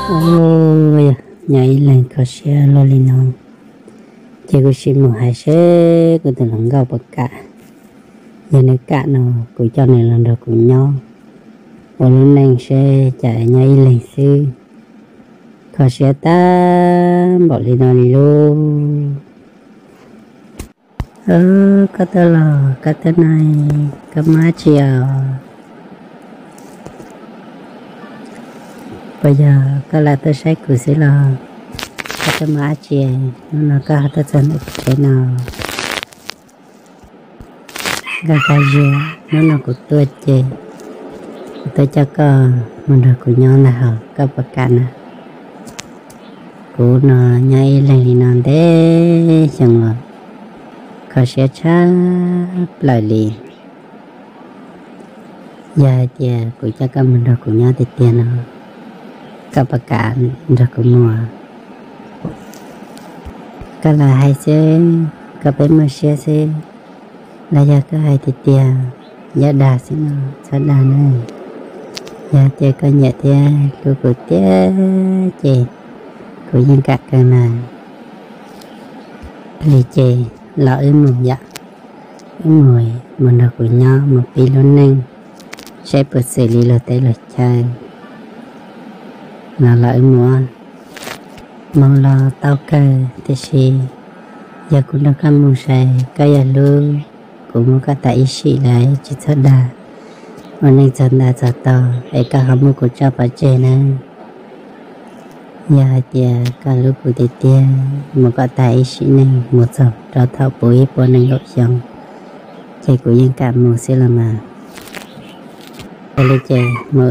Ua, nyob ib leeg kho siab luaj li no, ces kuv sim mus hais seb kuv tus hluas nkauj puas kam. Yog nws kam no, kuv coj nws los nrog kuv nyob ua lub neej seb cas nyob ib leeg xwb, kho siab tag npaum li no li lauj. Koj tuaj los koj tuaj no, koj muaj dab tsi os? Puas yog koj lam tuaj saib kuv xwb los? Koj tuaj muaj dab tsi, hnub no koj ho tuaj txog ntawm kuv tsev no? Nkauj Kab Ziag, hnub no kuv tuaj ces kuv tuaj coj koj mus nrog kuv nyob ntag hos, koj puas kam na? Kuv no nyob ib leeg li no ntev xyoo los kho siab tshaj plaws li. Yog hais tias kuv coj koj mus nrog kuv nyob tiag tiag no, koj puas kam nrog kuv mus? Koj lam hais xwb, koj peb muaj siab xwb, los yog koj hais tiag tiag, yog dag xwb no txhob dag na. Yog tias koj nyiam thiab hlub kuv tiag ces kuv yeej kam kawg mas. Li ces los wb mus yom, wb mus, mus nrog kuv nyob mus pib lub neej, saib puas xws li luag teb luag chaw. Los los wb mus. Mus los tau kawg tiam sis yog kuv nrog koj mus ces koj yuav hlub kuv mus kom tas ib sim lawm tsis txhob dag. Ua neej txog nta txog tog es koj ho muab kuv tso pov tseg na. Yog hais tias koj hlub kuv tiag tiag, mus kom tas ib sim neej mus txog rau thaum puv ib puas nees nkaum xyoo, ces kuv yeej kam mus xwb los mas. Yog li ces mus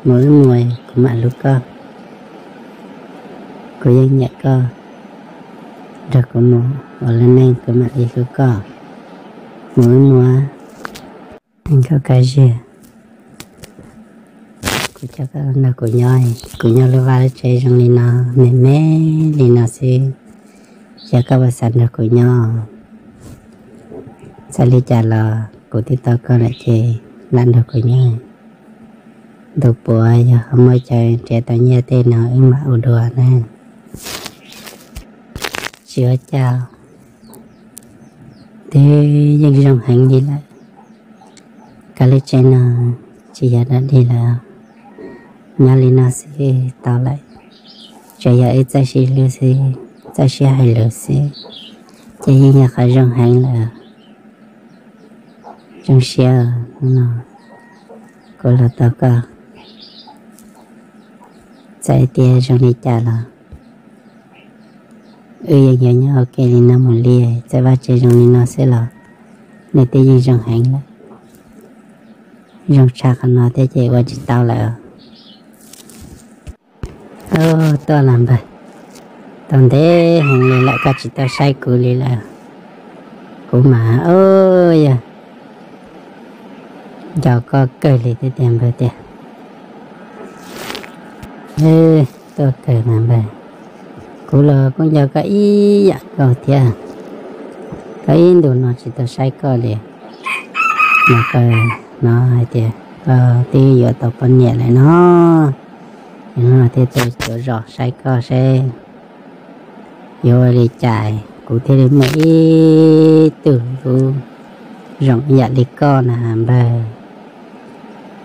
wb mus, kuv mam hlub koj. Kuv yeej nyiam koj, nrog kuv mus ua lub neej kuv mam li hlub koj. Mus wb mus. Nkauj Kab Ziag, kuv coj koj nrog kuv nyob, kuv nyob lub vaj lub tsev zoo li no, me me li no xwb, xyov koj puas xav nrog kuv nyob. Txawm li cas los kuv twb tau koj lawm ces lam nrog kuv nyob. Ntu puav yog ho muaj chaw nrhiav tau nyiaj tej no wb mam ua dua na. Tsis ua cas, twb yeej zoo heev li lawm. Koj lub tsev no tsis yog dog dig lawm, nyob li no xwb tau lawm. Tsuas yog wb txawj sib hlub xwb, txawj sib hais lus xwb, ces yeej yog qhov zoo heev lawm. Zoo siab no kuv los tau koj, txawm tias zoo li cas los wb yeej yuav nyob ua ke li no mus li. Txawm vaj tsev zoo li no xwb los nws twb yeej zoo heev lawm. Zoo tshaj qhov no thiab ces ua tsis tau lawm. Tuaj los npawg, tau ntev heev li lawm koj tsis tuaj saib kuv li lawm. Kuv mas, o, yog nco koj kawg li thiab tiag npawg tiag. Tuaj kawg mas npawg, kuv los kuj nco koj ib yam nkaus thiab. Koj ib ntus no tsis tau saib koj li, mas koj hnov hais tias koj twb yuav tau poj niam lawm no, no thiaj tuaj cuav zos saib koj seb yuav ua li cas kuv thiaj li muaj ib tug hlub zoo ib yam li koj na npawg.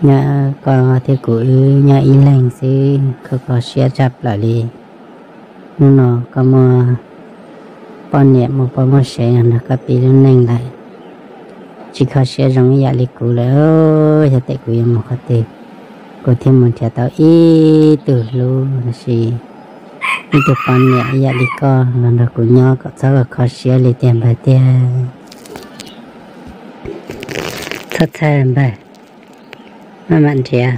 Nyob koj thiab kuv wb nyob ib leeg xwb, kho kho siab tshaj plaws li. Hnub no koj muaj poj niam muaj poj muaj sev nrog koj pib lub neej lawm, tsis kho siab zoo ib yam li kuv lawm. Yog tias kuv yuav mus qhov twg, kuv thiaj mus nrhiav tau ib tug hlub los sis ib tug poj niam ib yam li koj los nrog kuv nyob kom txhob kho siab li tiag npawg tiag. Txhob txhawj npawg, maj mam nrhiav.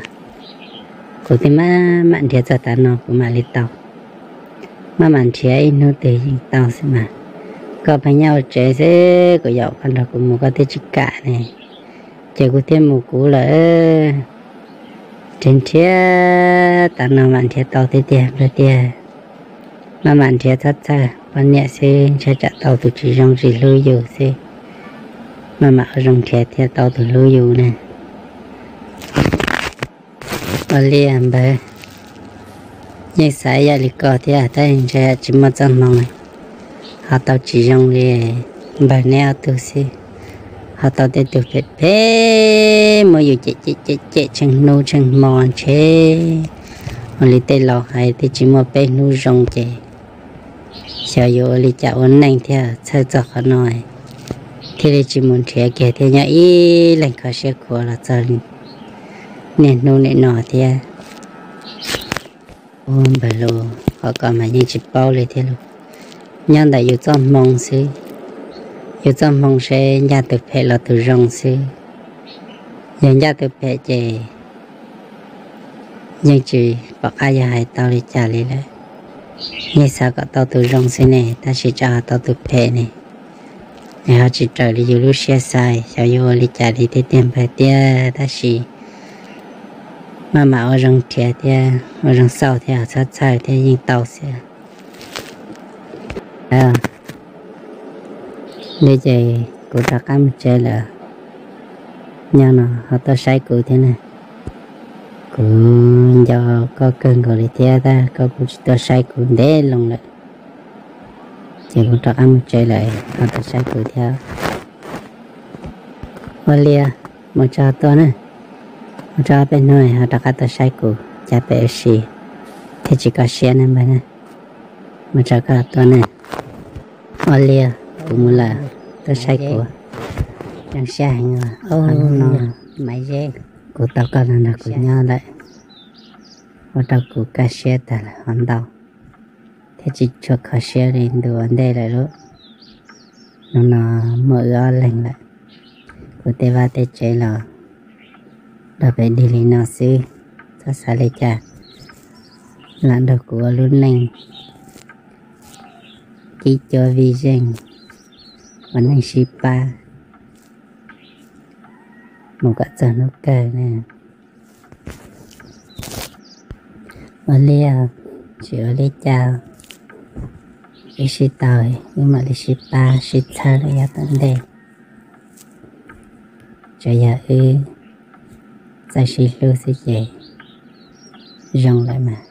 Kuv twb maj mam nrhiav txog tav no kuv mam li tau. Maj mam nrhiav ib hnub twg yeej tau xwb mas. Koj pheej nyob hauv tsev xwb, kuv yaum koj nrog kuv mus koj twb tsis kam ne, ces kuv thiaj mus kuv lawm. Nrhiav nrhiav tav no mam nrhiav tau tiag tiag npawg tiag. Maj mam nrhiav txhob txhawj, poj niam xwb ntshai tsam tau tus tsis zoo tsis hlub yus xwb. Maj mam ua zoo nrhiav thiaj tau tus hlub yus na. Ua li npawg, Yeej xav ib yam li koj thiab tab sis ntshe tsis muaj txoj hmoo, ho tau tsis zoo li npawg neb ob tug xwb. Ho tau tej tug phem phem muab yus cem cem cem cem tsheej hnub tsheej hmo ntshe ua li tej laus hais twb tsis muaj peb hnub zoo ces xyov yuav ua li cas ua neej thiab txhawj txog qhov no thiaj li tsis mus nrhiav kiag thiab nyob ib leeg kho siab khuav los txog niaj hnub nim no thiab. Ua npawg Lus, qhov ko mas yeej tsis paub li thiab lauj. Nyob ntawm yus txoj hmoo xwb, yus txoj hmoo seb ncaj tus phem los tus zoo xwb. Yog ncaj tus phem ces yeej tsis pom qab yog hais tau li cas li lawm. Yeej xav kom tau tus zoo xwb ne, tab sis tsa ho tau tus phem ne, es ho tsis raws li yus lub siab xav, xyov yuav ua li cas li thiab tiag npawg thiab. Tab sis maj mam ua zoo nrhiav thiab ua zoo xauj thiab txhob txhawj thiab yeej tau xwb. Li ces kuv rov qab mus tsev lawm, nyob no ho tuaj saib kuv thiab na. Kuv nco koj kawg nkaus li thiab tab koj kuj tsis tuaj saib kuv ntev loo lawm. Ces kuv rov qab mus tsev lawm ho tuaj saib kuv thiab. Ua li, mus tso tuaj na, mus tso peb hnub ho rov qab tuaj saib kuv cas peb ua si thiab tsis koj siab ne npawg na. Mus tso koj tuaj na. Ua li, kuv mus lawm, tuaj saib kuv. Zoo siab heev os, hnub no kuv tau koj los nrog kuv nyob lawm, ua rau kuv kaj siab tag lawm hov ntau, thiab tsis tshua kho siab li ntu ua ntej lawm lauj. Hnub no muaj wb ob leeg lawm, kuv tej vaj tej tsev los nrog peb dig li no xwb, txhob xav li cas, lam nrog kuv ua lub neej kib cuab vij zeej, ua neej sib pab mus kom txog hnub kawg na. Ua li, tsis ua li cas, wb sib tau, wb mam li sib pab sib txhawb rau yav tom ntej. Tsuas yog wb txawj sib hlub xwb ces zoo lawm mas.